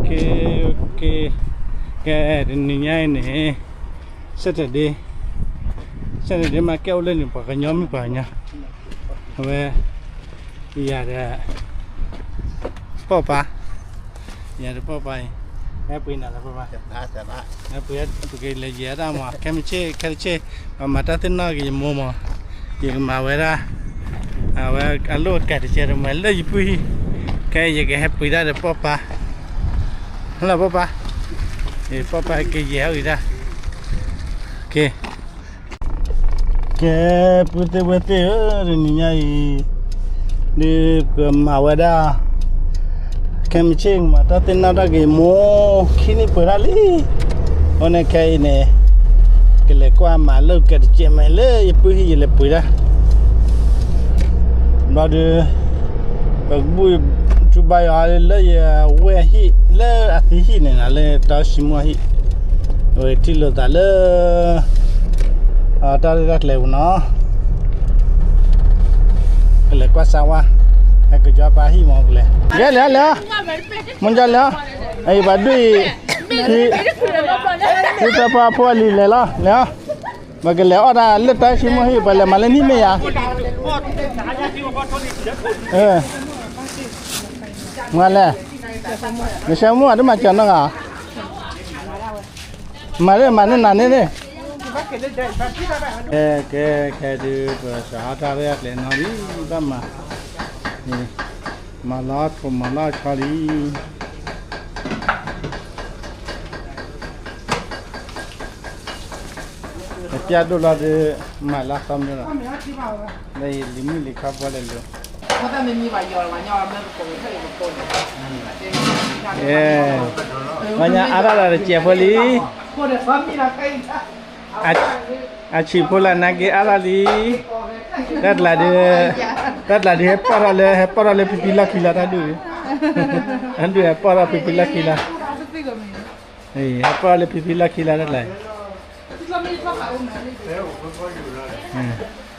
ကဲ, ကဲ, ကဲ, တနံၤညါအံၤန့ၣ် Saturday, Saturday မ့ၢ်ကဲအိၣ်လၢန့ၣ် ပှၤကညီမ့ၢ်ပှၤကညီ, အဝဲ ယၤဒီး ပီၢ်ပၢ်, ယၤဒီးပီၢ်ပၢ်အံၤ, ဟဲပှ့ၤနၤလၢပီၢ်ပၢ်, ဟဲပှ့ၤ ပကလဲၤယဲၤတၢ်မး ခဲမုၢ်ဆ့ၣ် ခဲတဆ့ၣ်, ပမၤတၢ်သ့ၣ်နီၣ်က့ၤယမိၢ်မး, ယကမၤဝဲဒၣ် အဝဲအလိၣ်အကဲတကဲတမံၤလၢယပုၢ်ဟံၣ်, ခဲအံၤယကဟဲပှ့ၤတၢ်ဒီးပီၢ်ပၢ်, ဟဲလီၤပီၢ်ပၢ်, ပီၢ်ပၢ်ကယဲၤဟီၣ်ဂံၤတၢ်, ကဲ, ကဲ, ပုၢ်သ့ၣ်ဝဲၢ်သ့ၣ်ဧၢ, တနံၤညါအံၤ ဒ်ပကမၤဝဲဒၣ် ခဲမုၢ်ဆ့ၣ် မၤတၢ်သ့ၣ်နီၣ်တၢ်က့ၤမိၢ် ခံနံၣ်ပှဲၤထီၣ်လံ, အဃိန့ၣ်ခဲအံၤန့ၣ် ကလဲၤကွၢ်မၤလၢကဲတကဲမံၤလၢယပုၢ်ဟံၣ်ယလဲၤပှ့ၤတၢ်, ဘျီဒုး ပကဘူၣ်ထူဘါယွၤလၢယဝဲၢ်ဟံၣ် လၢအသံဟံၣ်န့ၣ်နီၤ လၢတၢ်အိၣ်ဆံးမူဟံၣ်, ဝဲထံၣ်လိာ်သးလၢ တၢ်ရဲၣ်တၢ်ကျဲၤပူၤနီၤ, ကလဲၤကွၢ်စါဝါ, ဟဲက့ၤကၠီပၢ်ဟံၣ်မးကလဲၤ, လဲၤလဲၤလဲၤ, မုၢ်ကၠီလဲၤ, အံၤပှၤဒုးအံၤ, သုသၢဖီဖိအလံၤလဲၤလီၤ လဲၤ, ပကလဲၤအီၣ်တၢ်လၢတၢ်အိၣ်ဆံးမူဟံၣ် ပှၤလဲၤမၤလၢနံၣ်မ့ၢ်ယၤ, မၤလဲၣ်, နဆၢမူအတမၤကၠီၤနီၢ်ဂၤ မၤန့ၢ်မၤန့ၢ်နၤန့ၣ်န့ၣ်, ကဲ, ကဲ, ခဲဒုး ပစးထီၣ်တၢ်ရဲၣ်တၢ်ကျဲၤနီၤလံ, ဘၣ်မၤ, မၤလီၤထိးမၤလီၤဆီလံ, ပျၢ်ဒိၣ်လီၤဒီး မၤလၢသီမ့ၢ်လီၤ, လၢလံၤမုၣ်လံၤခီဘီလဲၤလိၤ ပှၤညါအါထီၣ်ဒီးတစဲးဖိလံ, အဆံးဖိလၢနာ်က့အါထီၣ်လံ, တၢ်တလးဒုး, တၢ်တလးဒုးဟဲပီၢ်ထီၣ်လၢ ဟဲပီၢ်ထီၣ်လၢဖံဖံလီၢ်ခံလီၤတၢ်ဒုး, တၢ်ဒုးဟဲပီၢ်ထီၣ်ဖံဖံလီၢ်ခံလီၤ, ဟဲပီၢ်ထီၣ်လၢဖံဖံလီၢ်ခံလီၤတၢ်တလ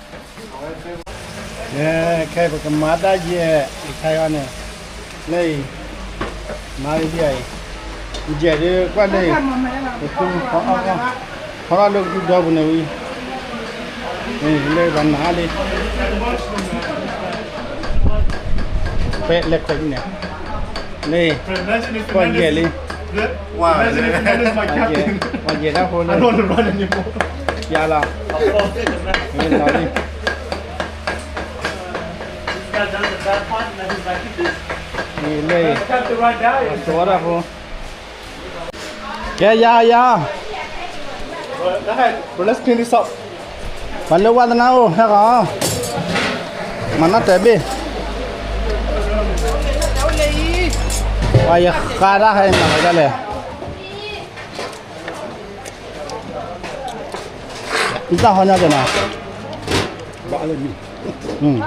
း, ခဲပကမၤတၢ်ယဲၢ် ခဲအံၤန့ၣ်, လၢအံၤ, မၤဒ်အံၤ, ယဲၢ်ဒုးကွၢ်လၢအံၤ, ခီထီၣ်လၢကဒုဒီပူၤန့ၣ်ဝံၤ, လၢပှၤနၤလံ, ဖဲလဲၤခွဲးန့ၣ်, လၢအံၤ, ကွၢ်ယဲၢ်လံ, ကွၢ်ယဲၢ်တၢ်ဖိလၢ, ယၤလီၤ, လီၤလံ လၢအံၤ, အသဝီတၢ်ဖိ, ကဲယၤယၤ, ပှၤလၢဝါသနာအိၣ် ဟဲဃီၤ, မၤနီၣ်တၢၤဘ့ၣ်, ပှၤယဃါတၢ်ဟဲမၤဃီၤဒၣ်လဲၣ်, နတၢ်ဟီညါကနီၤ,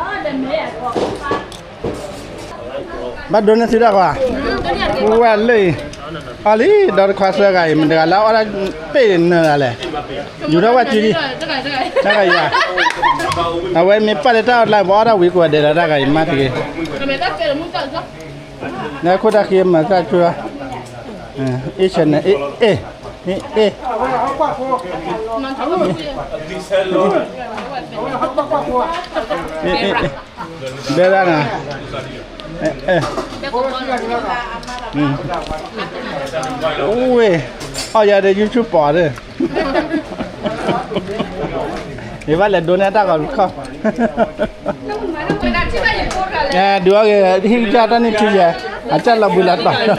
ဘၣ်ဒိန့ၢ်သုတၢ်ကွၢ်, ဝဲလၢအံၤ, အီလံ ဒီတခွါသၢဂၤအံၤ မတၤတဂၤလၢအအီၣ်တၢ်ပ့ၢ်နၢၤဂၤလဲၣ်, ယူၤထီၣ်ဝဲစုဒံ, တၢ်ဂၤယၤ, အဝဲမ့ၢ်ပာ်လၢတၢ်အီၣ်တၢ်ဝံၤကိးဂၤဒဲးလီၤ တၢ်ဂၤယၤမၤတဂ့ၤ, နခိၣ်တၢ်ဃံမၤသၣ်ဆူ, အ့ၣ်ဆဲးန့ၣ် အ့ၣ်, အ့ၣ်, ဒဲဒၣ်နၤ, ဝ့ၢ်, အီၣ်ယၤဒီး YouTube ပိာ်ဒီး, ယဘၣ်လဲၤဒိးန့ၢ်တၢ်ဂီၤတခီ, ဒုးအီၣ်ဂ့ၤ ဟံၣ်ကစၢ်တၢ်နုၢ်ထံယဲၢ်, အကစၢ်လီၤဘှံးလီၤတီၤ,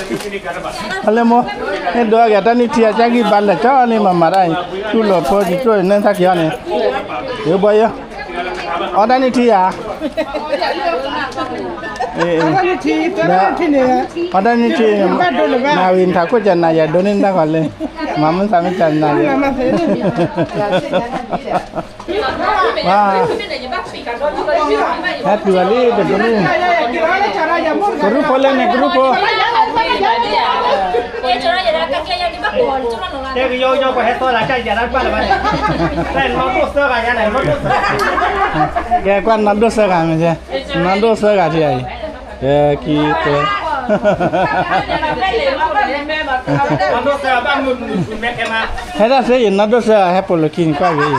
အလၢမိၢ်, ဟ့ၣ်ဒုးအီၣ်ဂ့ၤတၢ်နုၢ်ထံ အကစၢ်ဂံၢ်ဘါလၢာ်ကၠီလံ မၤမၤတၢ်အံၤ, တူၢ်လိာ်ဖိတံၤကျိၣ်န့ၣ် နၢ်သၣ်က့ၤအီၤန့ၣ်, ယဘီယီ, အီၣ်တၢ်နုၢ်ထံဧါ, အီၣ်တၢ်နုၢ်ထံ, မၤဝံၤနထးခိၣ်ကနၤယၤ ဒိးန့ၢ်နတၢ်ဂီၤလၢ, မၤမုၢ်သးမုၢ်ကနၤယၤ ဟဲတုၤလံတဒိးန့ၢ်, ကရူၢ်ဖိလၢန့ၣ် ကရူၢ်ဖိ, ကဲကွၢ်နီၢ်ဒိၣ်သၢဂၤမ့ၢ်, နီၢ်ဒိၣ်သၢဂၤထံအံၤ, ကဲခံသၢ ဟဲဒၣ်သ့ယနီၢ်ဒိၣ်စၢၤ ဟဲပိာ်လိာ်ခံန့ၣ်ကွၢ်ဂ့ၤအံ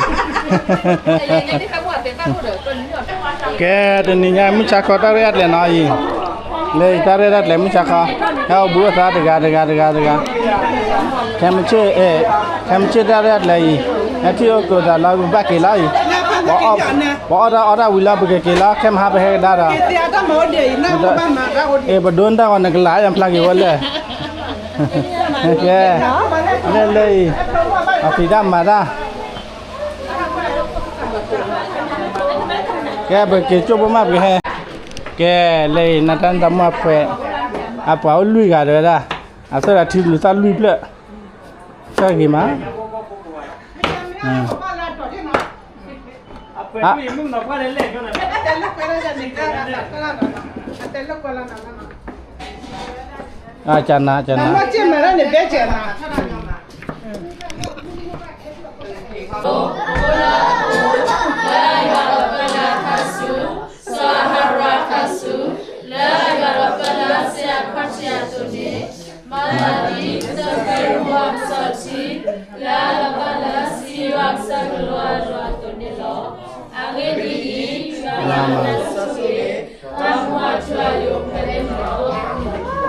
ၤ. ကဲ, တနံၤညါမုၢ်ဆါခီတၢ်ရဲၣ်တၢ်ကျဲၤနီၤအံၤ, လၢအံၤတၢ်ရဲၣ်တၢ်ကျဲၤမုၢ်ဆါခီ, ဟဲအိၣ်ဘူးအသးတဂၤတဂၤတဂၤတဂၤ, ခဲမုၢ်ဆ့ၣ်, ခဲမုၢ်ဆ့ၣ်တၢ်ရဲၣ်တၢ်ကျဲၤအံၤ, ဟဲထံၣ်အိၣ်ကိးသးလီၤ ပဘၣ်က့ၤလီၤအံၤ, ပအီၣ်တၢ်အီၣ်တၢ်ဝံၤလီၤ ပကက့ၤလီၤ ခဲမုၢ်ဟါပဟဲကဒါဒီး အ့ၣ် ပဒိနတၢ်ဂီၤနကလးယံၤဖျါက့ၤဝဲလဲၣ်, ကဲ, လၢလၢအံၤ, အဖံးတၢ်မၤတၢ် ကဲ ပက့ၤကၠိဖိမးပကဟဲ, ကဲ, လၢအံၤ နတၢ်နတၢ်မုၣ်အဖှဲး, အပှၤအိၣ်လွံၢ်ဂၤတဝဲဒၣ်, အဆၢဒီးထံလူၤသၣ်လွံၢ်ဖျၢၣ်, ဆၢဂ့ၤမး, အကနၤ ကနၤ စီၤအၤဟရိၣ်အတၢ်စူၤ, လၢယွၤဒီးပၢၤလၢအစံးအခီၣ်ထံးအသိးန့ၣ်, မၤသးဒ်တၢ်ဖံးရူၢ်မုၢ်အကစီၣ်ထံ, လၢအလီၤဘၣ်လၢစံယိၤအကစၢ်ကလိအလိၤအသိးန့ၣ်လီၤ. အဂ့ၢ်ဒ်အံၤ, ယွၤအတၢ်ဆိၣ်ဂ့ၤ, တၢ်မူအထူအယိာ်ဖဲန့ၣ်လီၤ.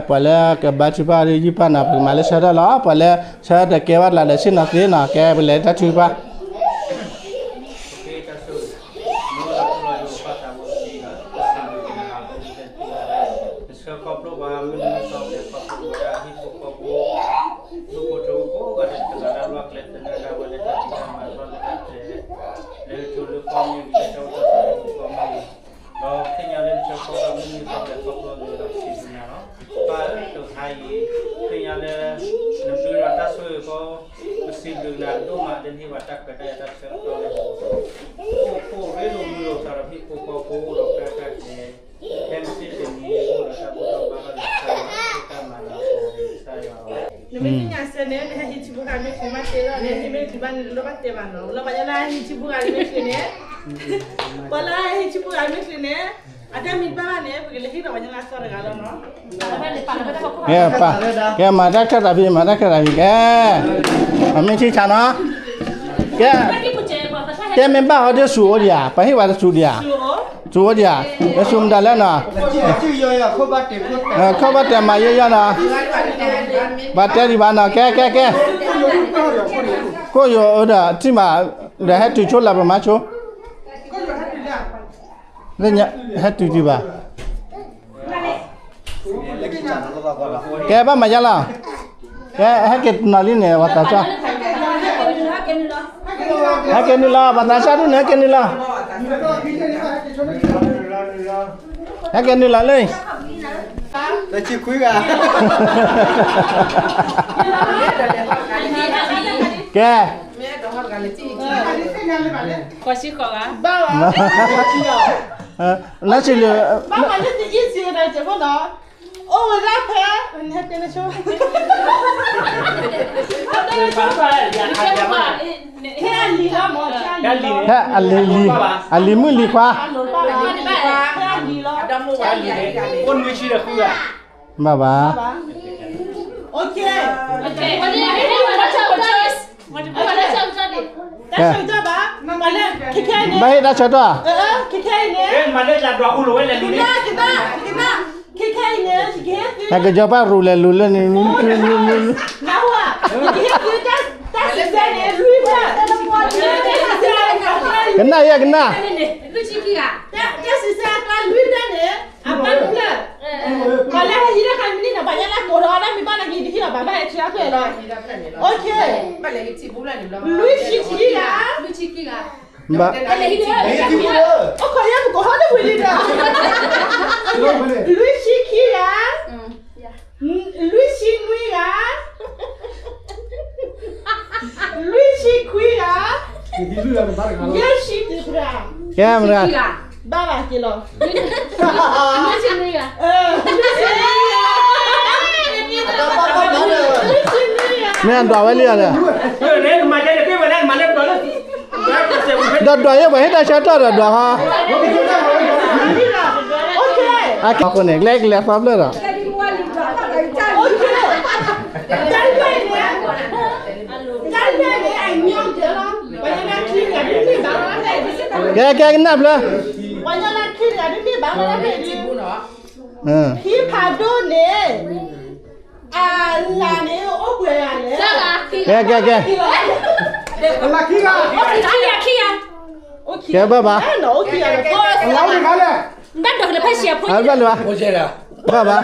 ပှၤလၢကဘါထုကဖၣ်ဒ်ယုၢ်ပၢ်နီၤ ပကမၤလၢဆၢထၢၣ်လီၤ. ပှၤလၢဆၢထၢၣ်တကဲဘၣ်လၢ်ဒီးဆ့ၣ်နီၤသ့နီၤ ကဲပလဲၤတၢ်ထုကဖၣ် နဆှၢခီဖျိပှၤမုၢ်နံၤမုၢ်သီလဲၤခီဖျိဝဲဒၣ်ဟံၣ်ဖိဃီဖိ, ဒူၣ်ဖိထၢဖိကိးဂၤဒဲး တဂၤလၢ်လၢ်ကျဲၤသနၢၣ်ဒၣ်ဝဲလၢတၢ်ဖံးတၢ်မၤလီၢ်လၢတၢ်ပျဲ, လဲၤထီၣ်လၢကီၢ်မ့ၢ်ဂ့ၤ လဲၤထီၣ်ဝဲတၢ်သးလၢကီၢ်မ့ၢ်ဂ့ၤ, ဒီးသ့ၣ်ညါလၢနဆှၢခီဖျိမုၢ်နံၤမုၢ်သီလဲၤခီဖျိဝဲဒီးပစံးဘျုးနၤလီၤ. ပၢ်ဧၢ တဟါအံၤ သ့ၣ်ညါလၢ နဘျုးဒီးတၢ်ဆိၣ်ဂ့ၤဃီ ပစံးဘျုးနၤဒိၣ်မး လၢနဟ့ၣ်ပှၤတၢ်ခွဲးတၢ်ယာ်တၢ်ဆၢကတီၢ်လၢ အိၣ်ဖှိၣ်ရ့လိာ်မုာ်လိာ်သးဒီးဟံၣ်ဖိဃီဖိဒီးဖဲတၢ်ကျဲ ဖဲမုၢ်ဆ့ၣ်တနံၤအံၤ အိၣ်ဒီးတၢ်ဘူၣ်ထီၣ်ဘါထီၣ်ဒီးတၢ်မၤလၤကပီၤ ကစၢ်ယွၤလီၤ. နမ့ၢ်သ့ၣ်ညါစဲန့ၣ် နဟဲဟံးထံဖိဂၤမ့ၢ်ချ့မးတဲလီၤန့ၣ် ဟံးမ့ၢ်တဘၣ်န့ၣ် လိၣ်ဘၣ်တဲဘၣ်နီၤ လီၤဘၣ်ယဲလၢဟံးထံဖိဂၤမ့ၢ်ချ့န့ၣ် ပှၤလၢဟံးထံဖိဂၤမ့ၢ်ချ့န့ၣ် အတၢ်မံၤတဘၣ်ဘၣ်န့ၣ် ပကလဲၤဟ့ၣ်ဒီးပှၤညါလၢအသီတဂၤလီၤနီၤ ကဲပၢ် ကဲမၤတၢ်ခၢၣ်သးဖံး မၤတၢ်ခၢၣ်သးဖံး ကဲ အမ့ၢ်ထံဆးနီၤ ကဲ တဲမ့ၢ်ဘၣ်ဟီဒ်ဆူၣ်အိၣ်ဒံးဧါ ပှၤဟ့ၣ်ဝဲတဆူၣ်ဒံးဧါ ဆူၣ်အိၣ်ဒံးဧါ လၢဆူၣ်မတၤလဲၣ်နီၤ ခိၣ်ဘၣ်တဲမၤယဲယီၤနီၤ ဘၣ်တဲဒံးဘၣ်နီၤ ကဲ ကဲ ကဲ ခိၣ်ယိာ်အိၣ်ဒီး ထံၣ်မး ဒီးဟဲတုၤဆိလၢပမၤဆိ ဟဲတုၤတုၤဘၣ် ကဲဘၣ်မၤယါလီၤ ကဲဟဲက့ၤနီၤလံန့ၣ် ပှၤသးစၢ် ဟဲက့ၤနုာ်လီၤ ပှၤသးစၢ်ဒ်န့ၣ် ဟဲက့ၤနုာ်လီၤ ဟဲက့ၤနုာ်လီၤလၢ တဆံခွံဂၤ ကဲ ကီၢ်ဆံဃိးဂၤ လၢဆံလွံၢ် ဘၣ်မၤလၢတအံၤစံးဝဲဒၣ်ကၠိဖိနီၤ အိၣ်ဝဲဒၣ်ဖဲ နဟဲတဲလၢဆိ ဖဲအလံၤလီၤမး ဖဲအလံၤလီၤ ဖဲအလံၤလံၤ အလံၤမုၣ်လံၤခွါ ဖဲအလံၤလီၤ အိၣ်နွံဆံဒီးဃုဂၤ ဘၣ်ဘၣ် ဘၣ်ဟ့ၣ်တၢ်ဆၢထီၣ် ကဲကၠီပၢ်ရူၤလဲၤလူၤလၢန့ၣ် ကနၣ်ယဲကနၣ်, လွံၢ်ဆံခံဂၤ, တၢ်စံးဆၢအကျါလွံၢ်ဖျၢၣ်န့ၣ် အပၢ်တဖျၢၣ်, ပှၤလၢဟဲဟံးတၢ်ခါမံၤန့ၣ် ပှၤညါလၢကိးထီၣ်အီၤတၢ်မံၤဘၣ်နာ်က့ တဟံးလီၤပှၤဘၣ်ဟဲဆံအဖျၢၣ်လီၤ, လွံၢ်ဆံခံဂၤ, ဘၣ်, အိၣ်ခိးယဲပကိးထီၣ်တဝံၤလံဒီး, လွံၢ်ဆံခံဂၤ, လွံၢ်ဆံနွံဂၤ, လွံၢ်ဆံခွံဂၤ, ယဲၢ်ဆံတဂၤ, ကဲမတၤ, ဘၣ်ဘၣ်က့ၤလီၤ, လွံၢ်ဆံနွံဂၤ, မ့ၢ်အဒွးဝဲလံဧါဒီး, ဒီးဒွးယဲပှၤဟ့ၣ်တၢ်ဆၢကတီၢ်ဒီးဒွးဟီ, အခိၣ်န့ၣ် ကျဲကလဲၤသီဖျၢၣ်ဒီး ကဲကဲကနၣ်ဖျၢၣ်, ဟံးဖးဒိၣ်န့ၣ်, အလၢ်န့ၣ်အိၣ်ပှဲၤဂၤလဲၣ်, ကဲကဲကဲ, ကဲဘၣ်ဘၣ်, ဘၣ်ဒိးကလဲၤဖဲရှံအဖိ, ဘၣ်လၢၤဘၣ်, ဘၣ်ဘၣ် ဟါ,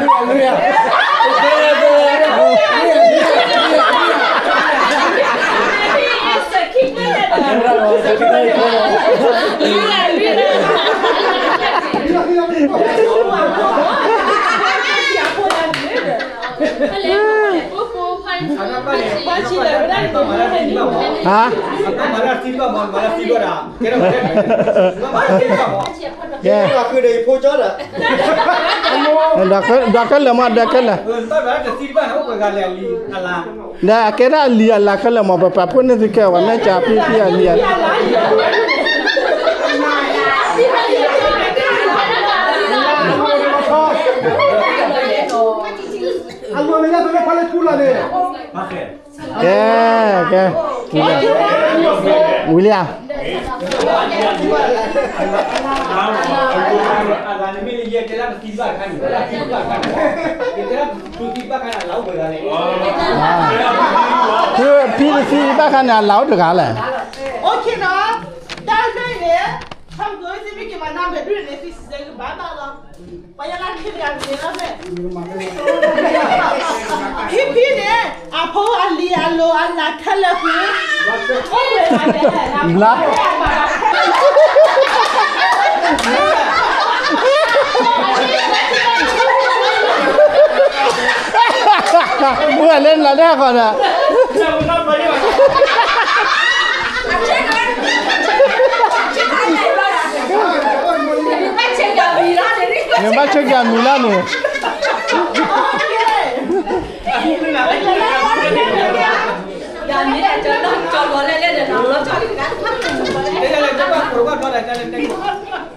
ကဲ, ဒွးခဲလၢာ်မး ဒွးခဲလၢာ်, ဒီးအကဲဒၣ်အလံၤအလၤခဲလၢာ်မး ပပာ်ဖှိၣ်န့ၢ်သုခဲအံၤ ပှၤမ့ၢ်ကးဖံဖံအလံၤ, အလီၢ်လၢညါတလၢဖးလၢထူလီၤန့ၣ်, ကဲ, ကဲ, ဝံၤလံဧါ, ဖံတသံဘၣ်ခါန့ၣ် အလၤအိၣ်တဂၤလဲၣ်, တၢ်လၢန့ၣ်, ဖံဖံန့ၣ် အဖိအလံၤအလီၢ်အလၤခဲလၢာ်ဃုာ်, ဘျါ, မုၢ်လၢနလၤတၢ်ဃီဒီး နဘၣ်ဆၢက့ၤအမံၤလီၤန့ၣ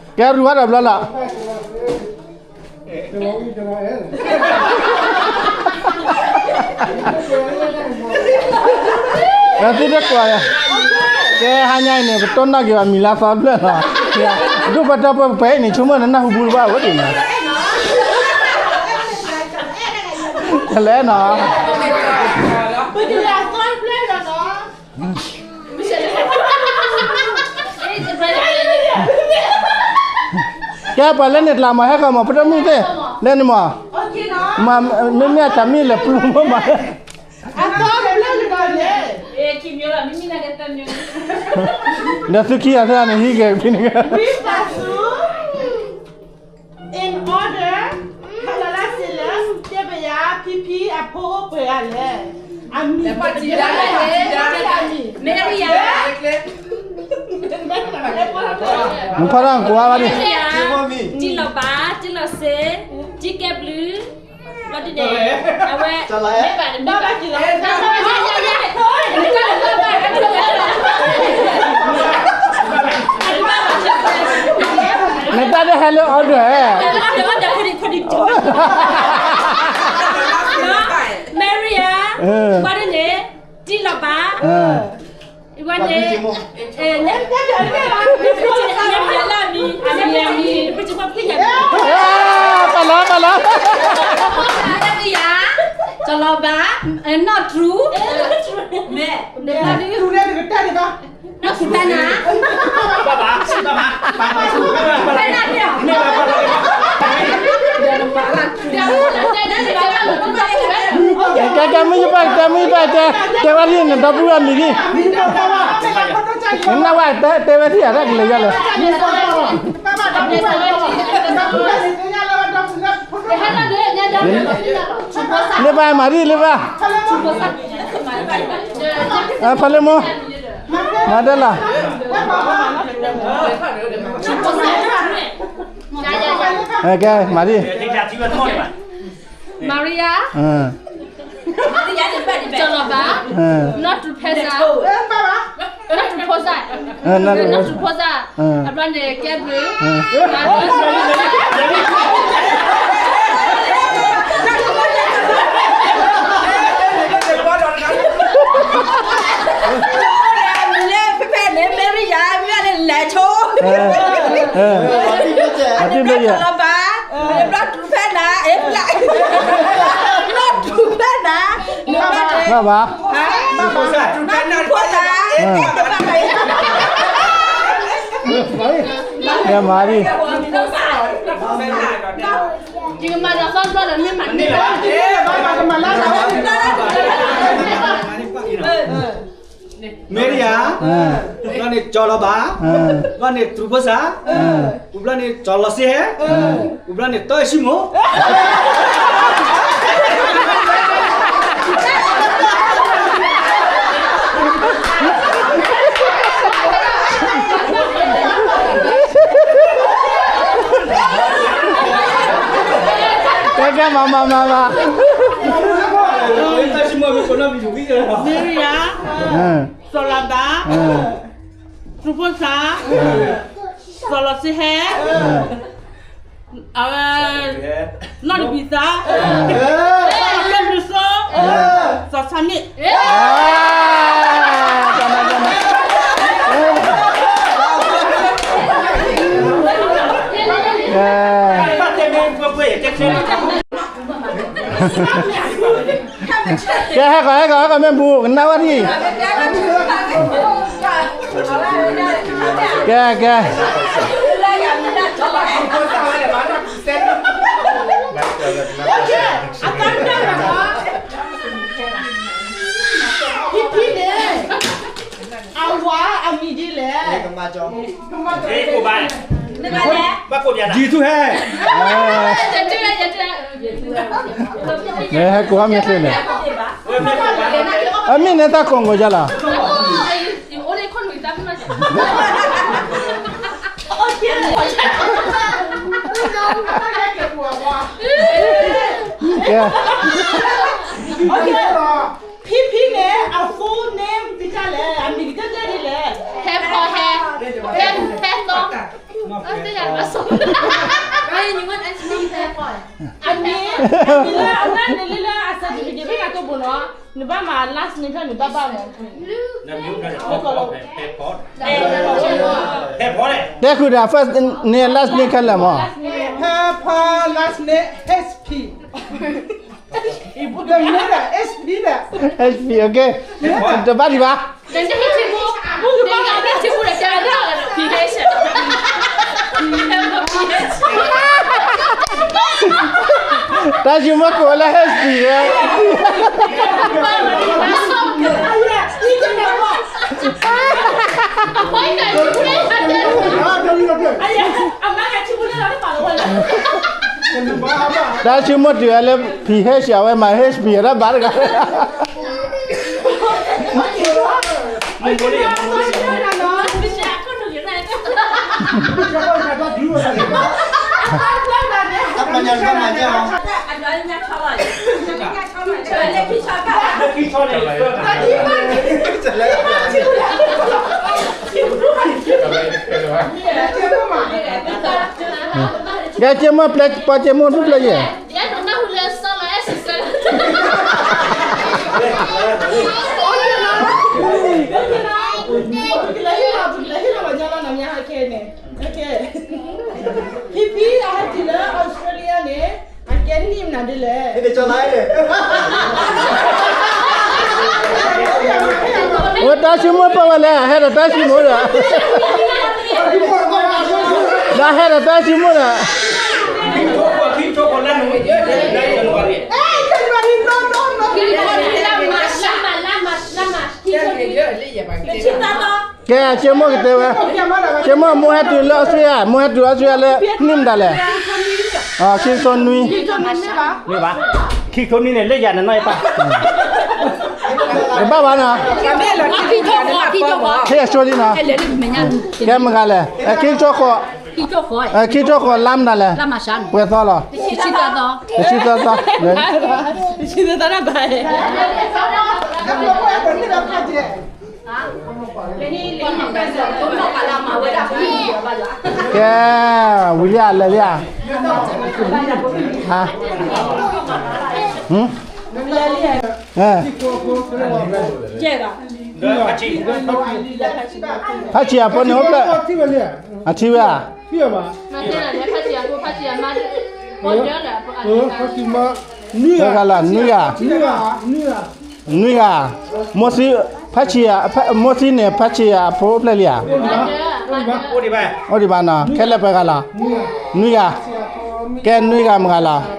်, ကဲရူၤဝဲဒီးဘျီလီၤ. သုတကွၢ်, ကဲဟါညါအံၤန့ၣ် ပတိၢ်နီၣ်က့ၤဘၣ်မံၤလၢသီဖျၢၣ်လီၤ. ဒိၣ်ပတၢ်ပှဲၤပှဲၤအံၤန့ၣ် ဆိကမိၣ်နနၢ်ဟူဘူတဘၣ်ဝဲဒၣ်န့ၣ်, တလဲနီၤ. ကဲပှၤလၢန့ၣ်ကျါမး ဟဲဃီမး ပတမုၢ်သ့ၣ်, လၢန့ၣ်မး, မ့မ့ၢ်အတၢ်မ့ၢ်လဲၤပျိမးမး, ဒီးသုခံဂၤသၢဂၤန့ၣ် ဟံးက့ၤဖဲန့ၣ် In order, ဟဲလီၤလၢစ့လၢ တဲပယၤ ဖံဖံအဖိအိၣ်ပှဲၤဂၤလဲၣ်. အမံၤ Maria, နဖီၣ်တၢ်ကိးဂၤဘၣ်န့ၣ် Maria, တံၢ်လီၤဘၣ်, တံၢ်လီၤစ့, တံၢ်ကဲဘျုး, ဘျီဒ်န့ၣ် အဝဲ ဘၣ်ဘၣ်က့ၤလီၤ နတၢ်တဟဲလၢ order, order, order, ဖိဒံဖိဒံ Maria, ဘၣ်ဒ်န့ၣ် တံၢ်လီၤဘၣ်, ဝဲန့ၣ် ပလီၤပလီၤ တံၢ်လီၤဘၣ်, not true, မ့ၢ် not true တၢ်န့ၣ် ဘၣ်ဘၣ် ကဲ ကဲ မုၢ်ယပၢ် ကဲ မုၢ်ယပၢ် ကဲ တဲဝဲဒ်န့ၣ် ဒီပုၢ်ဝဲၢ်မံၤဒ်, နဝဲ တဲ တဲဝဲဒ်ယၤ တၢ်ကလဲၤယၤလဲၣ်. လၢဘၣ်မၤဒ်လၢဘၣ်, ဖဲလၢမိၢ် မၤဒၣ်လီၤ. ကဲ မၤဒ် Maria, ကၠီၤလီၤဘၣ်, not to ဖဲစး, not to ဖိစး, not to ဖိစး, အဘျီန့ၣ် ကဲဘျုး, လၢဖဲဖဲန့ၣ် Maria မ့ၢ်လဲၤဆိ, ကၠီၤလီၤဘၣ်, ဘျီတူၢ်ဖဲနၤ, ဘျီတူၢ်ဖဲနၤ, ဘၣ်ဘၣ်, ဖိစး, ကဲမၤဒ်, ယကမၤလီၤသီဘျီဒီးမ့ၢ်မၤန့ၢ်လီၤ. Maria, ဘျီန့ၣ် ကၠီၤလီၤဘၣ်, ဘျီန့ၣ် တူၢ်ဖိစး, ဘျီန့ၣ် ကၠီၤလီၤစ့ဟဲ, ဘျီန့ၣ် တီၢ်ဆံမိၢ်. ကဲ ကဲ မၤ မၤ မၤ မၤ, Maria, ကၠီၤလီၤဘၣ်, တူၢ်ဖိစး, ကၠီၤလီၤစ့ဟဲ, အဝဲ, နီၢ်တဘံၣ်သး, ကဲဘျုးစိ, ကၠီၤဆါမ့ၣ်. ကဲ ဟဲဃီၤ ဟဲဃီၤ ဟဲဃီၤ မ့ၢ်ဘူး ကနၣ်ဝဲဒံၣ်, ကဲ ကဲ, ဖံဖံန့ၣ် အဝၤအမံၤဒ်လဲၣ်. ကမၤကၠီ, ကမၤကၠီ, ယံၤထူဟဲ, ဟဲကိးအမံၤချ့န့ၣ်, အမ့ၢ်န့ၣ်တၢ်ကိးကိးယါလီၤ. ကဲ ဖံဖံန့ၣ် အ full name ဒ်လဲၣ်, အမံၤကတၢၢ်ဒ်လဲၣ်. ဟဲဖီဟဲ, ဟဲ, ဟဲသီ, သ့ၣ်ညါဘၣ်ဆိ, အမံၤ, အမံၤလၢအဝဲန့ၣ်လၢအ certificate ဖဲနၤတိၢ်ပူၤနီၤ, နဘၣ်မၤ last name ဖဲနဘၣ်ဘၣ်မး. တဲဃုာ်ဒီး first name last name ခဲလၢာ်မး. ဖဲဖီ last name H P. H P, okay. တဘၣ်ဒံးဘၣ်. တၢ်ဆိကမိၣ်ကိးလၢ H P ဧါ. တၢ်ဆိကမိၣ်တုၤဝဲလၢ P H အဝဲမၤ H P တၢ်ဘၣ်တဂၤ. ကဲ က့မိၢ်ပျဲ ပှၤက့မိၢ်ဒူပျဲယဲၢ်. ဖံဖံအဟဲတုၤလၢ Australia န့ၣ် အကဲနံၣ်မနုၤဒ်လဲၣ်. ဝဲတၢ်ဆိကမိၣ်ပာ်ဝဲလဲၣ် ဟဲဒီးတၢ်ဆိကမိၣ်ဒီး တၢ်ဆိကမိၣ်ဒီး ကဲ ကၠ့မိၢ်ကတဲဝဲ, ကၠ့မိၢ် မိၢ်ဟဲတုၤလၢအီစထြ့လယါ, မိၢ်ဟဲတုၤအီစထြ့လယါလၢနံၣ်မတၤလဲၣ်, ခံကထိနွံ, မ့ၢ်ဘၣ်, ခံကထိနွံန့ၣ် လၢယၤန့ၣ်နီၢ်အပၢ်, တဘၣ်ဘၣ်နီၤ, ဟ့ၣ်အဆိလံနီၤ, ကဲမတၤလဲၣ်, ခံကထိဃိး, ခံကထိဃိးလါမတၤလဲၣ်, ပှဲၤသီလီၤ, တဆံသၢသီ, ကဲ, ဝံၤလံဧါ, လဲၤလံဧါ, ဖးဆံအဖိန့ၣ်အိၣ်ဖျဲၣ်, အထံဝဲဧါ, ပှဲၤဂၤလီၤ, နွံဂၤ, နွံဂၤ, မိၢ်သံ, ဖးဆံ, မိၢ်သံန့ၣ် ဖးဆံအဖိအိၣ်ဖျဲၣ်လံဧါ, အိၣ်ဒံးဘၣ်နီၤ, ခဲလၢာ်ပှဲၤဂၤလီၤ, နွံဂၤ, ကဲနွံဂၤမတၤဂၤလီၤ,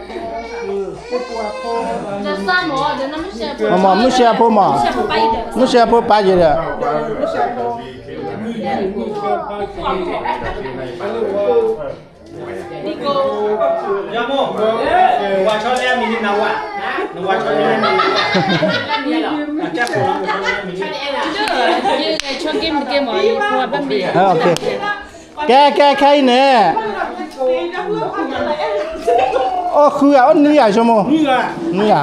မ့ၢ်မုၢ်ရှဲအဖိမး, မုၢ်ရှဲအဖိပၢ်ယံၤဒီး ကဲ ကဲ ခဲအံၤန့ၣ်, အိၣ်ဃုဂၤ အိၣ်နွံဂၤ ဆိကမိၣ်, နွံဂၤ,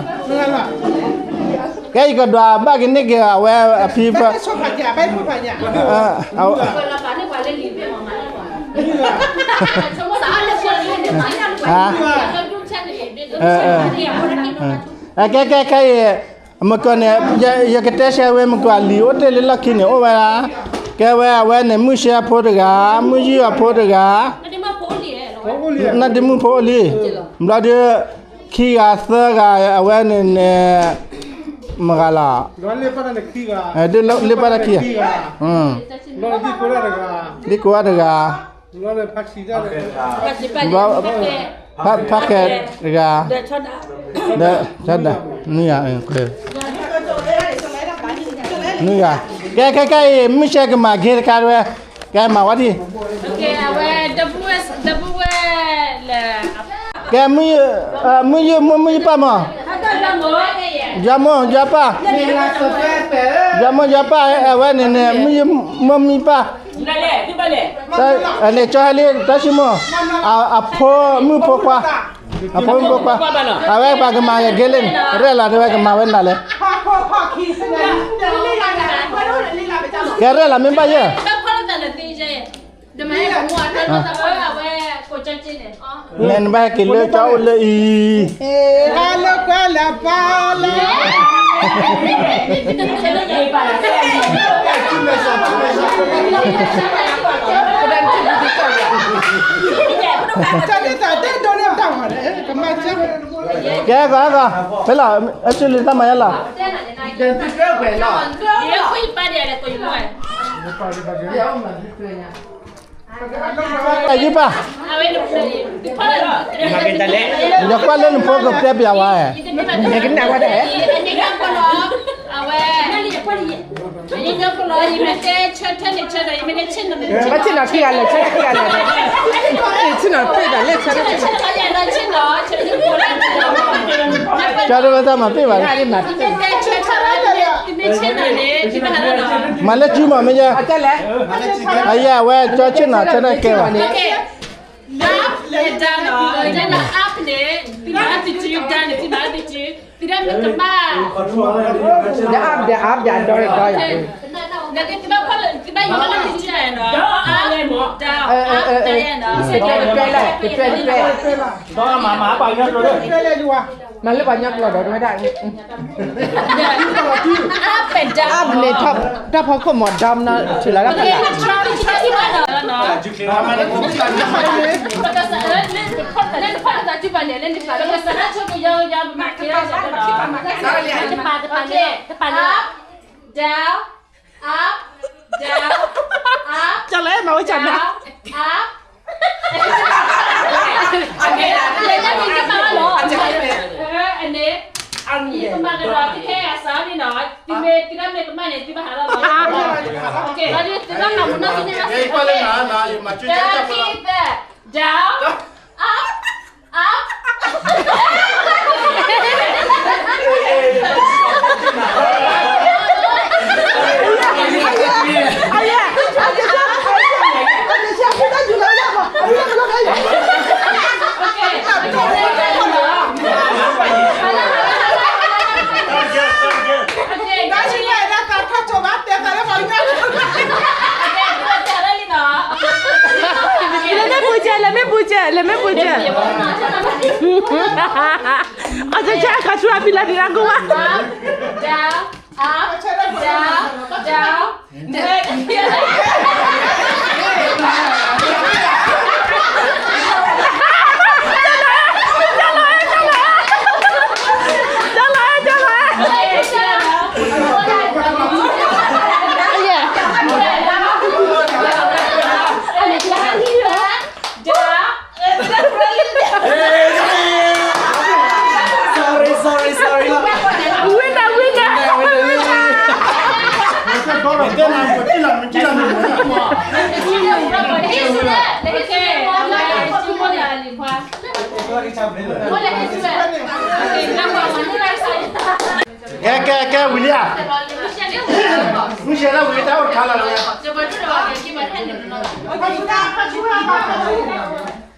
ကဲ ယကဒွးဘၣ်ကန့ၢ်က့ၤအဝဲအဖံဖၢ, ကဲ ကဲ ခဲအံၤ မကၢန့ၣ် ယကတဲဆၢဝဲ မကၢအလံၤအိၣ်တ့ၢ်လၢလီၢ်ခံန့ၣ် အိၣ်ဝဲဒၣ်, ကဲဝဲအဝဲန့ၣ် မုၢ်ရှဲဖိတဂၤ, မုၢ်ယုၢ်အဖိတဂၤ, နဒ့မုၣ်ဖိအိၣ်လံ, ဘျီဒီး ခံဂၤသၢဂၤ အဝဲန့ၣ်န့ၣ် မတၤဂၤလီၤ, လၢပၢ်တၢ်ခံဂၤ, ဒ်ကိးဒၣ်တဂၤ, ဖးဃဲးတဂၤ, ဒီး နွံဂၤ, နွံဂၤ, ကဲ ခဲ ခဲအံၤ မုၢ်ရှဲကမၤဂ့ၤတခါဝဲ, ကဲမၤဝဲဒ်, ကဲ မုၢ်ယုၢ် မုၢ်ယုၢ်ပၢ်မး, ယွၤမိၢ်ယွၤပၢ်, ယွၤမိၢ်ယွၤပၢ် အဝဲန့ၣ်န့ၣ် မုၢ်ယုၢ်မိၢ်မုၢ်ပၢ်, န့ၣ်ကၠီဟဲလံ တၢ်ဆိကမိၣ်, အဖိမုၣ်ဖိခွါ, အဖိမုၣ်ဖိခွါ, အဝဲပှၤကမၤဂ့ၤလၢန့ၣ် ရဲၣ်လီၤတဲဝဲကမၤဝဲနၤလဲၣ်, ကဲရဲၣ်လီၤမ့ၢ်ဘၣ်ယဲၢ် န့ၣ်နဘၣ်ဟဲက့ၤလၢကၠီအိၣ်လၢအံၤ, ဟါလၢကွၢ်လၢပၢ်လၢ ကဲကီးကီး, ဖဲလီၤ အဆူလံတၢ်မၤယါလီၤ, ယပၢ်, ယကွၢ်လၢနဖိကတဲပျးဝဲ, ဘၣ်ဆ့ၣ်နီၤခံဂၤလဲၣ်, ဆ့ၣ်နီၤခံဂၤလဲၣ်, ဆ့ၣ်နီၤတပ့ၢ်ဘၣ်လဲၣ်, ကၠီတဝဲတၢ်မၤပ့ၢ်ဘၣ်လဲၣ်, မၤလၢစုမးမ့ၢ်ယဲ, အယဲအဝဲကၠီဆ့ၣ်နီၤဆၢတၢ်ကဲဘၣ်, up န့ၣ် down န့ၣ်, up န့ၣ် သုမၤအါတစု, down န့ၣ် သုမၤအါတစု, သုဒၣ်မ့ၢ်ကမၣ်, the up, the up, the down, the down, သုဘၣ်ဖီၣ်လၢသုစုနီၤ, up, down, up, down နီၤ, တပျဲၢ်တပျဲၢ်, မၤလၢပှၤကညီကျိာ်ဒီးဝဲဒၣ် up and down, up န့ၣ် တၢ်ဖီခိၣ်မး down နီၤ ထံၣ်လီၤတၢ်ဖီခိၣ်, တပာ်တပာ်န့ၣ်, up, down, up, up, ကၠီလဲၣ်မၤဝဲကၠီနီၤ, up, အန့ၣ် အန့ၣ် ယကမၤကဒီး သုခဲအံၤအစးန့ၣ်နီၤ, သုမ့ၢ် သုတၢ်မ့ၢ်ကမၣ်န့ၣ် သုဘၣ်ဟးထီၣ်လီၤ. သုဘၣ်မၤမူနီၣ်သန့ၢ်ဘၣ်စ့ၢ်ကီး, တၢ်ခံသၢ, down, up. လဲၤမ့ၢ်ပူၤကဲ, လဲၤမ့ၢ်ပူၤကဲ, လဲၤမ့ၢ်ပူၤကဲ. အကကဲ အခါဆူအဖံလၢဒံးရၢ်ကိၢ်ဝါ down, up, down, down. ကဲ ကဲ ကဲ ဝံၤလံဧါ, မုၢ်ဆဲးလၢဝံၤတၢ်အိၣ်တခါလီၤလီၤ.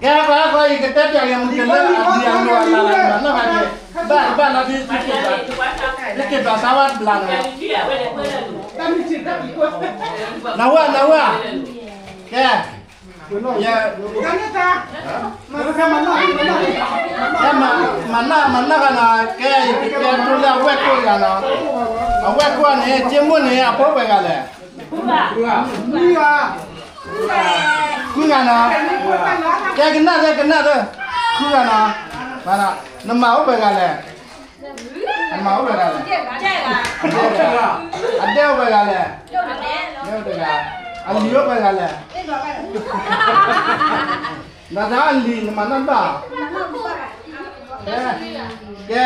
ကဲ ကွၢ်ကွၢ် ယကတဲပၠးက့ၤမုၢ်ကလၢအဒံအလိၤအလၢ်လၢ်နီၢ်ဂၤန့ၣ်, ဘၣ်ဘၣ်လီၤဒ်သုက့ၤဘၣ်, သုက့ၤဘၣ်စါဝါတဘျီန့ၣ်, နဝဲ နဝဲ, ကဲ, ကဲ မၤနီၢ် မၤနီၢ်ဂၤနီၤ, ကဲ ယကကဲထီၣ်လၢအဝဲၢ်ခိၣ်တဂၤနီၤ, အဝဲၢ်ခိၣ်န့ၣ် က့မိၢ်န့ၣ်အဖိအိၣ်ပှဲၤဂၤလဲၣ်, ဃုဂၤနီၤ, ကဲ ကနၣ်သၢ ကနၣ်သၢ, ဃုဂၤနီၤ, နမၤအိၣ်ပှဲၤဂၤလဲၣ်, နမၤအိၣ်ပှဲၤဂၤလဲၣ်, အဒဲၣ်အိၣ်ပှဲၤဂၤလဲၣ်, အဒဲၣ်အိၣ်တဂၤ, အလံၤအိၣ်ပှဲၤဂၤလဲၣ်, နသးအလံၤ နမၤနီၣ်တဘၣ်, ကဲ,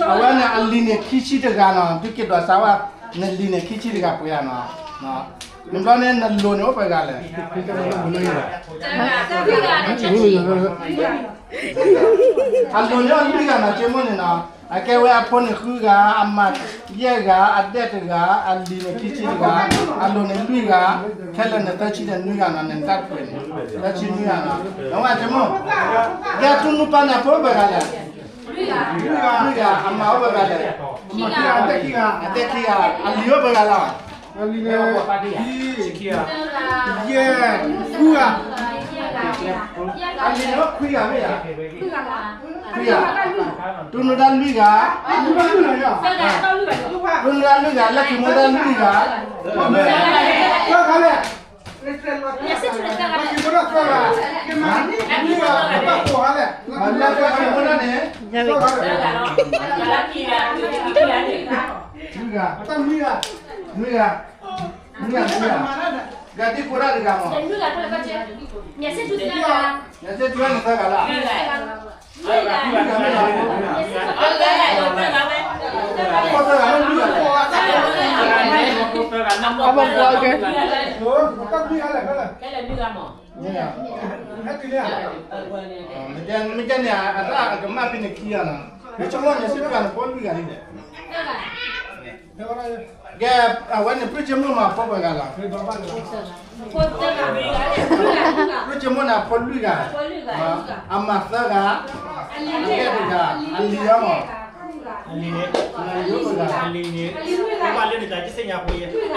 အဝဲန့ၣ်အလံၤန့ၣ်ခံဆံတဂၤနီၤ, သုက့ၤဒွးစါဝါ, နလံၤန့ၣ်ခံဆံတဂၤပှဲၤဂၤနီၤ, နဘျီန့ၣ် နလိၤန့ၣ်အိၣ်ပှဲၤဂၤလဲၣ်, အလိၤန့ၣ်အိၣ်လွံၢ်ဂၤနီၤ, က့မိၢ်န့ၣ်နီၤ, အကဲဝဲအဖိန့ၣ်ဃုဂၤ, အမါယဲၢ်ဂၤ, အဒဲၣ်တဂၤ, အလံၤန့ၣ်ခံဆံတဂၤ, အလိၤန့ၣ်လွံၢ်ဂၤ, ခဲလၢာ်န့ၣ်သၢဆံန့ၣ်နွံဂၤနီၤ, နတၢ်တပှဲၤန့ၣ်, သၢဆံနွံဂၤနီၤ, နဝဲက့မိၢ်, ကဲ ထူနူပၢ်န့ၣ်အဖိအိၣ်ပှဲၤဂၤလဲၣ်, လွံၢ်ဂၤ, အမါအိၣ်ပှဲၤဂၤလဲၣ်, အဒဲၣ်ခံဂၤ, အလံၤအိၣ်ပှဲၤဂၤလဲၣ် အလံၤန့ၣ် ယဲၢ်, ဃုဂၤ, အလံၤန့ၣ်ခွံဂၤမ့ၢ်ဧါ, ခွံဂၤ, တူၢ်နူဒၣ်လွံၢ်ဂၤ, တူၢ်နူဒၣ်လွံၢ်ဂၤ, လၢခံမိၢ်ဒၣ်လွံၢ်ဂၤ, သၢဂၤလဲၣ်, လၢခံမိၢ်ဒၣ်န့ၣ်, လွံၢ်ဂၤ, နွံဂၤ, နွံဂၤ, နွံဂၤ, ဂၤဒ်ဖိဒၣ်တဂၤမး, ယစ့ၣ်တူၢ်နသၢဂၤလၢ, ဖိသၢဂၤလၢလွံၢ်ဂၤ, အမကွၢ်ကဲ, မ့ၢ်ကဲန့ၣ် အတၢ်အကမၣ်ဖဲန့ၣ်ခံဂၤနီၤ, ဖဲဆိကမိၣ်န့ၣ် စ့ၢ်ကီးန့ၣ် ဖိလွံၢ်ဂၤန့ၣ်လဲၣ် ကဲ, အဝဲန့ၣ် ပြံၣ်က့မိၢ်မး ဖိပှဲၤဂၤလီၤ, ပြံၣ်က့မိၢ်န့ၣ် အဖိလွံၢ်ဂၤ, အမါသၢဂၤ, အဒဲၣ်တဂၤ, အလံၤအမး, အလံၤန့ၣ်, အလံၤန့ၣ်, အလံၤန့ၣ် အလံၤန့ၣ်အဂၤတဆံမး, အလံၤန့ၣ်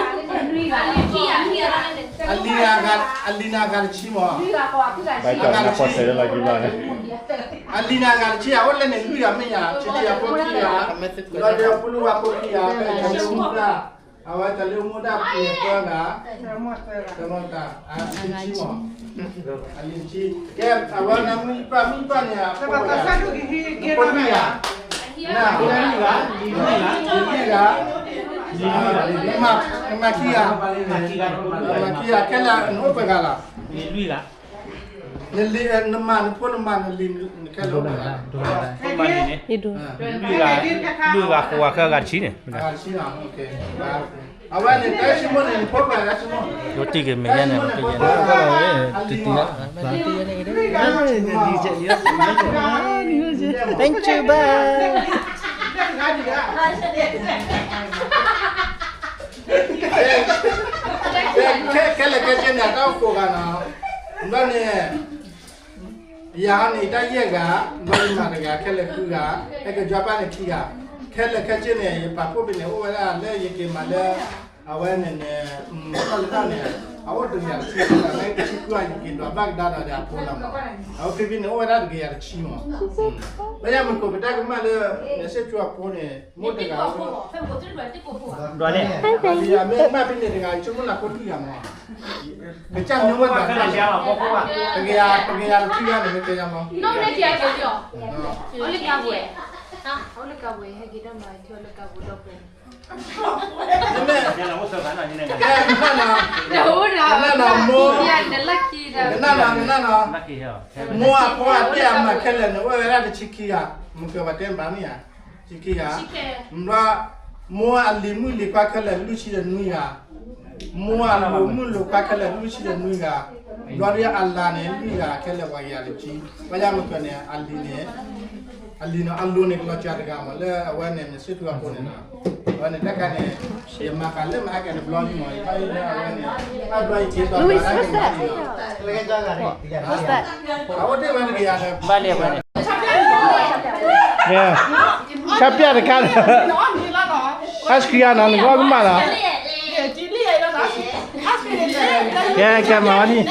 အဂၤတဆံ, အလံၤန့ၣ်အဂၤတဆံ အအိၣ်လၢန့ၣ်လွံၢ်ဂၤမ့ၢ်ယၤ, ဆံဆံအဖိခံဂၤ, ဒီးဒီးဖိလၢဝါဖိခံဂၤ, ဖဲတၢ်လၢမူဒါ, အဝဲတၢ်လၢမူဒါပှဲၤသၢဂၤ, သၢဂၤ, အလံၤတဆံမး, အလံၤတဆံ, ကဲ, အဝဲန့ၣ်မုၢ်ပၢ် မုၢ်ပၢ်န့ၣ် အဖိလွံၢ်ဂၤ, လွံၢ်ဂၤ, မါခံဂၤ, မါခံဂၤ, ခဲလၢာ်နအိၣ်ပှဲၤဂၤလီၤ, လွံၢ်ဂၤ နလံၤ နမၤနဖိနမၤနလံၤနခဲလၢာ်, ဖိမၤလံၤန့ၣ်, လွံၢ်ဂၤဃိးဂၤခဲဂၤတဆံန့ၣ်, အဝဲန့ၣ် တၢ်ဆိကမိၣ်န့ၣ် နဖိပၢ်တၢ်ဆိကမိၣ်, ယိၤတံၢ်က့ၤမဲာ်ညါန့ၣ်, တံၢ်တံၢ်, Thank you, bye. ခဲလၢာ်ခဲဆ့န့ၣ် တၢ်အိၣ်ဃိးဂၤနီၤ, ဘျီန့ၣ် ယၤန့ၣ် တၢ်ယဲၢ်ဂၤ, ဘျီယမၤတဂၤ, ခဲလၢာ်ဃုဂၤ, ဟဲက့ၤယွၤပၢ်န့ၣ်ခံဂၤ, ခဲလၢာ်ခဲဆ့န့ၣ် ယပာ်ဖှိၣ်ဖဲန့ၣ် အိၣ်ဝဲဒၣ်လၢယက့ၤမၤလၢ အဝဲန့ၣ်န့ၣ် တၢ်လၢတၢ်န့ၣ် အအိၣ်တကယၤတဆံ, မ့ၢ်တဆံဃုဂၤ ယက့ၤဒွးဘၣ်ကဒါဒီးအဖိလီၤမး, အဝဲဖဲဖဲန့ၣ် အိၣ်ဝဲဒၣ်တကယၤတဆံမး, လၢယမ့ၢ်ကိးပတၢ်ကမၣ်လၢ နစ့ၣ်ကၠူအဖိန့ၣ် မိၢ်တဂၤ မ့ၢ်မ့ၢ်ဖဲန့ၣ်တဂၤ ယဆိကမိၣ်နၤဖိလွံၢ်ဂၤမး, ကစၢ်မ့ၢ်ဝဲဒၣ် တကယၤ တကယၤတဆံဂၤန့ၣ် မ့ၢ်ကဲယၤမး, ကနၣ်နီၤ, ကနၣ်နီၤ, မိၢ်, ကနၣ်နီၤ, ကနၣ်နီၤ, မိၢ်အဖိအတဲအမၤခဲလၢာ်န့ၣ် အိၣ်ဝဲဒၣ်တဆံခံဂၤ, မ့ၢ်ကဲပှၤတဲဘၣ်မ့ၢ်ဧါ, ဆံခံဂၤ, ဘျီ မိၢ်အလံၤမုၣ်လံၤခွါခဲလၢာ် လွံၢ်ဆံဒီးနွံဂၤ, မိၢ်အလိၤမုၣ်လိၤခွါခဲလၢာ် လွံၢ်ဆံဒီးနွံဂၤ, ဘျီဒီးအလၤန့ၣ် လွံၢ်ဂၤခဲလၢာ် ပှၤကယၤတဆံ, ဘၣ်ယၤမ့ၢ်ကဲန့ၣ် အလံၤန့ၣ် အလံၤနီၤ အလိၤန့ၣ် ကလီၤစှၤတဂၤမး လၢအဝဲန့ၣ် နစ့ၣ်ကၠူအဖိန့ၣ်နီၤ, အဝဲန့ၣ် တၢ်ခါန့ၣ် ယမၤဃာ်လၢမဟါကဲန့ၣ်ဘျီန့ၣ်မး ယဘၣ်ယလၢအဝဲန့ၣ် ဘၣ်ဘျီယက့ၤဒီး Louis, what's that? What's that? အဝဲသ့ၣ်ဝဲတကယၤဒီး ဘၣ်လံဝဲန့ၣ် ဆၣ်ပျၢ်တခါ, ice cream နီၤ နကအီၣ်ကမၣ်နီၤ, ကဲ ကဲ မၤဝဲန့ၣ်,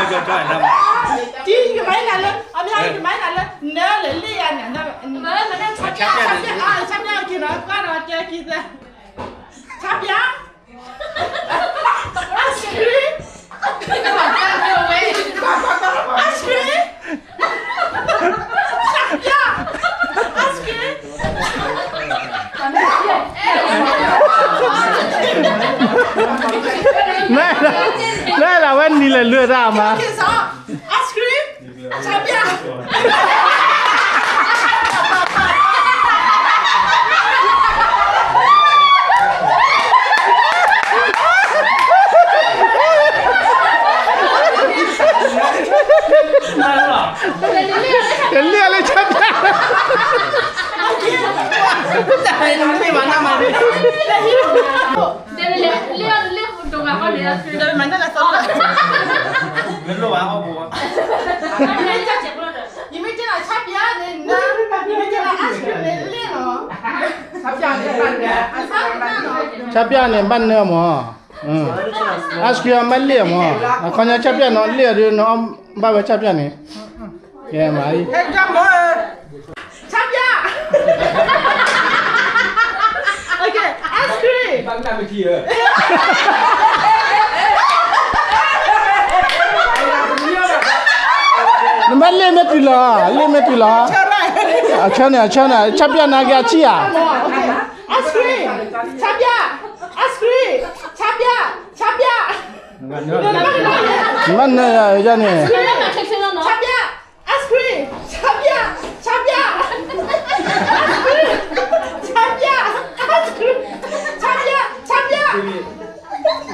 ကဲ ကမၤနၤလၢ အမ့ၢ်ကမၤနၤလၢ နလဲၤလ့ၣ်ယၤန့ၣ် ဆၣ်ပျၢ် ဆၣ်ပျၢ် ဆၣ်ပျၢ် က့ၤနီၤ ကွၢ်ဒီးကဲက့ၤသၢ ဆၣ်ပျၢ် ice cream, ice cream, ဆၣ်ပျၢ် ice cream, နဲဒၣ်ဝဲနံၤလဲၤလွံၢ်တၢ်မး ice cream, ဆၣ်ပျၢ် တလ့ၣ်လၢဆၣ်ပျၢ် မ့ၢ်လီၤ ယမ့ၢ်တဲလီၤ ဆၣ်ပျၢ်န့ၣ် န ယမ့ၢ်တဲလီၤ ice cream န့ၣ် လ့ၣ်လီၤ. ဆၣ်ပျၢ်န့ၣ် ဘၣ်နၢမး, ice cream မ့ၢ်လ့ၣ်မး, အခီညါဆၣ်ပျၢ်နီၤ လ့ၣ်ဒီး နအီၣ်ဘၣ်ဝဲဆၣ်ပျၢ်န့ၣ်, ကဲမးအံၤ ဆၣ်ပျၢ် OK, ice cream. နမ့ၢ်လ့ၣ်မ့ၢ်တုၤလီၤ, လ့ၣ်မ့ၢ်တုၤလီၤ, အဆၢန့ၣ် အဆၢန့ၣ် ဆၣ်ပျၢ်နၤက့ၤအဆံၣ်ဧါ, ice cream, ဆၣ်ပျၢ်, ice cream, ဆၣ်ပျၢ်, ဆၣ်ပျၢ်, နမ့ၢ်နၢယၤန့ၣ် ဆၣ်ပျၢ် ice cream, ဆၣ်ပျၢ်, ဆၣ်ပျၢ်, ice cream, ဆၣ်ပျၢ်, ice cream, ဆၣ်ပျၢ်, ဆၣ်ပျၢ်.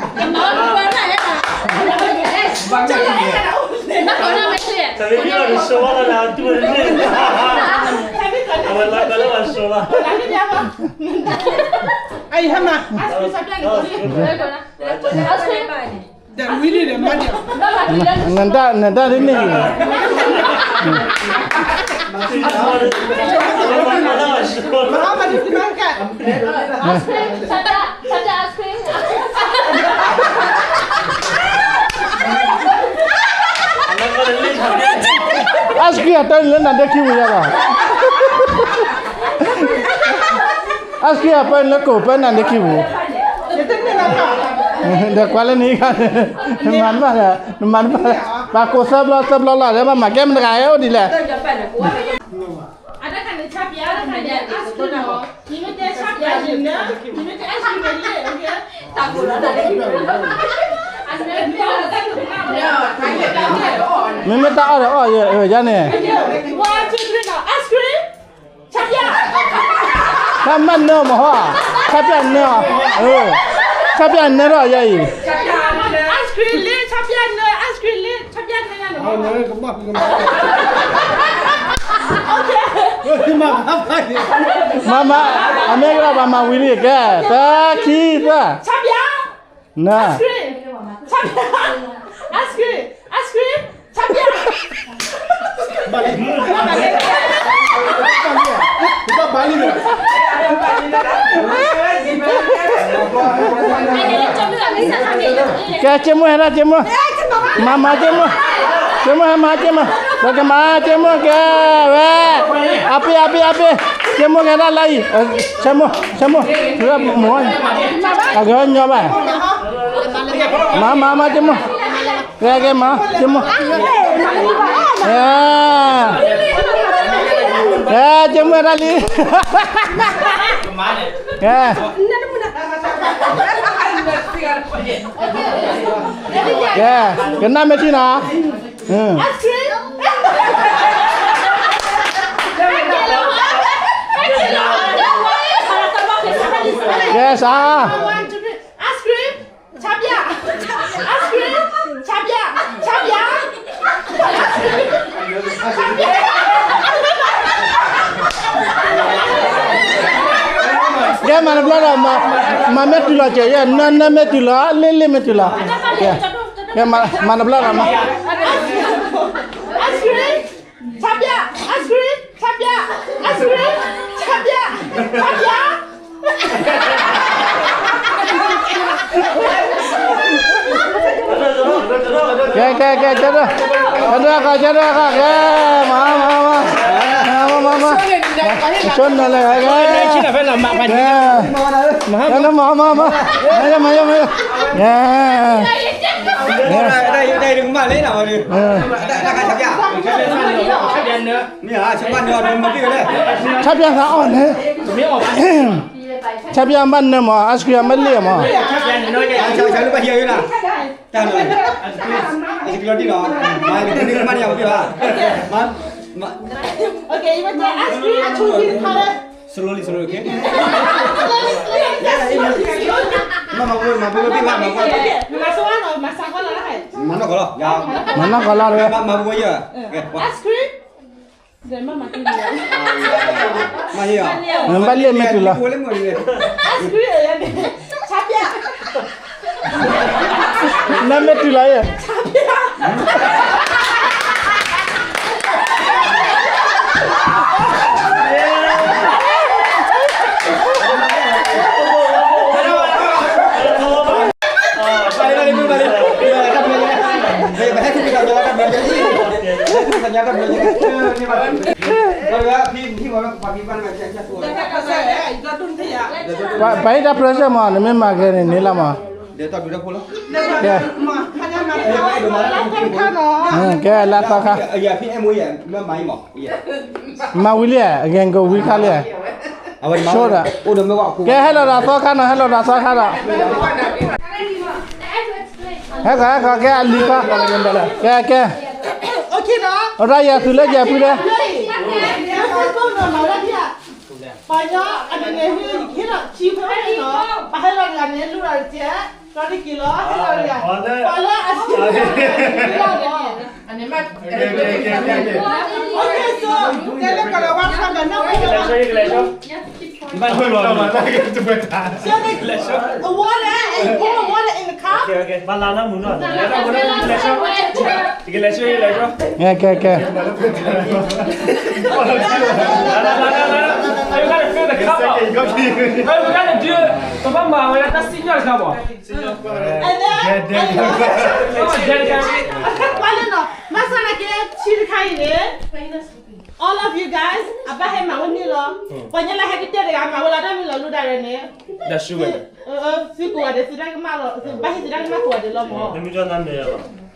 အံၤဟဲမး နတၢ် နတၢ်ဒ်န့ၣ်အံၤ ice cream အတၢ်န့ၣ်လၢနၤဒဲခံပူၤယါဘၣ် ice cream အပၢလၢကိးပၢနၤဒဲခံပူၤ ဒီးကွၢ်လၢနံၤဂၤ နမၤတဘၣ် နမၤတဘၣ် ပှၤကိးသၢဘျီသၢဘျီလီၤ ဒီးဘၣ်မၤကဲမတဂၤဟဲအိၣ်ဒ်လဲၣ် အတၢ်ခါန့ၣ် ဆၣ်ပျၢ် တၢ်ခါန့ၣ် ice cream မ့ၢ်တဲဆၣ်ပျၢ်န့ၣ် မ့ၢ်တဲ ice cream န့ၣ် လ့ၣ် တၢ်ကိးလီၤတၢ်လ့ၣ် အန့ၣ် မ့မ့ၢ်တၢ်အီၣ်ဒီးအီၣ်ယဲန့ၣ်, One, two, three, now. Ice cream. ဆၣ်ပျၢ်, တၢ်မၤနၢၤမဟီ, ဆၣ်ပျၢ်နၢၤ, ဆၣ်ပျၢ်နၢၤထီၣ်ယဲအံၤ, ice cream လံ, ဆၣ်ပျၢ်နၢၤ, ice cream လံ, ဆၣ်ပျၢ်နၢၤ, မၤမၤ, အမ့ၢ်ကဘၣ်မၤဝံၤလံကဲ, တၢ်ခံသၢ, ဆၣ်ပျၢ်, နၢၤ, ice cream, ဆၣ်ပျၢ်, ice cream, ice cream, ဆၣ်ပျၢ် ကဲ က့မိၢ်ဟဲဒၣ် က့မိၢ်, မၤမၤက့မိၢ်, က့မိၢ်ဟဲမၤက့မိၢ်, ပကမၤက့မိၢ်ကဲ, ဝဲ, အပ့ၤ အပ့ၤ အပ့ၤ, က့မိၢ်ကဲဒၣ်လၢအံၤ, ဆဲမိၢ် ဆဲမိၢ်, မၤ, အကညီဘၣ်, မၤမၤမၤက့မိၢ် ကဲကဲမၤ က့မိၢ်, ကဲ, ကဲ က့မိၢ်တၢ်လံ, ကဲ, ကဲ, ကနၣ်မ့ၢ်ထံနီၤ, ကဲစး Ice cream, ဆၣ်ပျၢ်, ice cream, ဆၣ်ပျၢ်, ဆၣ်ပျၢ်, ဆၣ်ပျၢ်, ကဲမၤတဘျီဒီး, မၤမ့ၢ်တုၤလီၤကဲးယဲ, နၢနၢမ့ၢ်တုၤလီၤ, လ့လ့မ့ၢ်တုၤလီၤ, ကဲ, ကဲမၤတဘျီဒီး, ice cream, ဆၣ်ပျၢ်, ice cream, ဆၣ်ပျၢ်, ice cream, ဆၣ်ပျၢ်, ဆၣ်ပျၢ် ကဲကဲကဲ, ကဲ, ကဲ, ကဲ, ကဲ, မၤ, မၤ, မၤ, မၤ, မၤ, ဆိနၤလဲၣ်, ကဲ, ကဲ, မၤ, မၤ, မၤ, မၤ, မၤ, မၤ, ကဲ, ကဲ ဆၣ်ပျၢ်သးအီၣ်န့ၣ်, ဆၣ်ပျၢ်ဘၣ်နၢမး, ice cream မ့ၢ်လ့ၣ်မး, တၢ်လီၤ, slowly, slowly, okay? မၤနီၢ်ကီၢ်လီၤ, မၤနီၢ်ကီၢ်လီၤ, ice cream. မၤဟ့ၣ်အီၤ, ဘၣ်လ့ၣ်မ့ၢ်တုၤလီၤ, နမ့ၢ်တုၤလီၤယဲ, ပှၤဟ့ၣ်တၢ် present မး နမ့ၢ်မၤကဲန့ၣ် န့ၢ်လီၤမး, ကဲ, ကဲလၢသီခါ, မၤဝံၤလံ, အဂဲၤကဝံၤခါလံ, ဆိဒီး, ကဲဟဲလီၤဒီးသီခါနီၤ, ဟဲလီၤဒီးသီခါဒီး ဟဲခီ ဟဲခီ ကဲအလံၤခီ, ကဲ ကဲ, အရၣ်ယၤသုးလၢယၤဖုလဲၣ်, ပှၤညီအနံၤန့ၣ် ဟ့ၣ်ဒီးဆံဖဲန့ၣ်နီၤ, ပှၤဟဲလီၤတဂၤန့ၣ် လူၤဒီးတကဲး, ဒီးတက့ၤလီၤ ဟဲလီၤတဂၤ, ပှၤလၢအဆံ, ကဲလၢကဒီးဝါဆၣ်ဒီးနီၢ်ဝဲ Water, you pour water in the cup. ကဲ, ကဲ, ကဲ, ပဘၣ်မၤဝဲဒၣ်တၢ်စံၣ်ညီၣ်တခါမး, ကွၢ်လၢနီၤ, မၤစၢ်နၤက့ ဆံတခါအံၤန့ၣ် All of you guys, အဘၣ်ဟဲမၤဝဲန့ၣ်လီၤ. ပှၤညါလၢဟဲကတဲတဂၤ မၤဝဲလီၤတၢ်မ့ၢ်လီၤလူၤဒၣ်ရဲၣ်န့ၣ်, သုကိးဂၤဒဲး သုတၢ်ကမၣ်လီၤ, ဘၣ်ဟ့ၣ်သုတၢ်ကမၣ်ကိးဂၤဒဲးလီၤမး.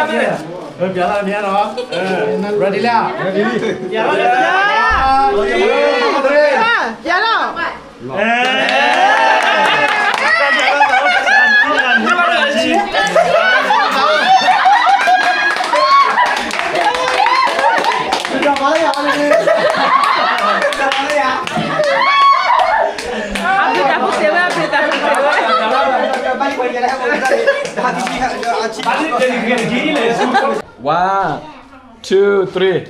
ပျးလၢမ့ၢ်နီၤ, ready လၢ, ပျးလီၤ, ပျးလီၤ, အပျံၤတၢ်ဖိသ့ဝဲ, အပျံၤတၢ်ဖိသ့ဝဲ. One, two, three.